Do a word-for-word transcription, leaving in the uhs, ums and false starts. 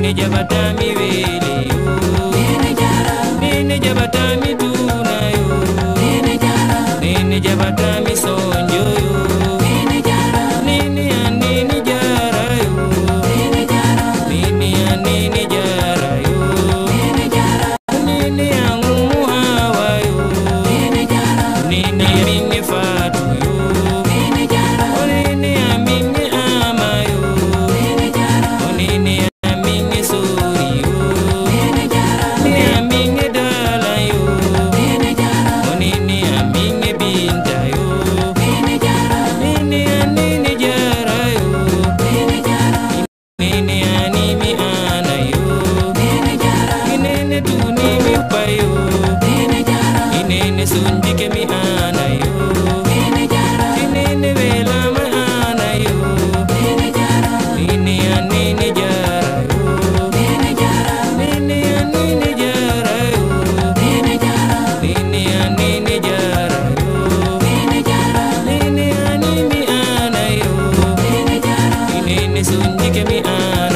Nene jabata mi wele yo. Nene jara. Nene jabata mi tuna yo. Nene jara. Nene jabata mi sonjo yo. Nene jara. Nene a nene jara yo. Nene jara. Nene a nene jara yo. Nene jara. Nene a ngumu hawa yo. Nene jara. Nene a mingi fatu yo. Nene jara. O nene a mingi ama yo. Nene jara. O nene a mingi sori yo. Nene jara. Nene a mingi dala yo. Nene jara. O nene a mingi binta yo. Nene jara. Nene a nene jara yo. Nene jara. Nene a nene mi ana yo. Nene jara. Nene tuni mi upa yo. Nene jara. Nene sunjike mi ana yo. Nene jara. Nene wela ma ana yo. Nene jara. Nene a nene jara yo. Nene jara. Nene a nene jara yo. Nene jara. Nene a nene jara yo. Nene jara. Nene a nene mi ana yo. Nene jara. Nene sunjike mi ana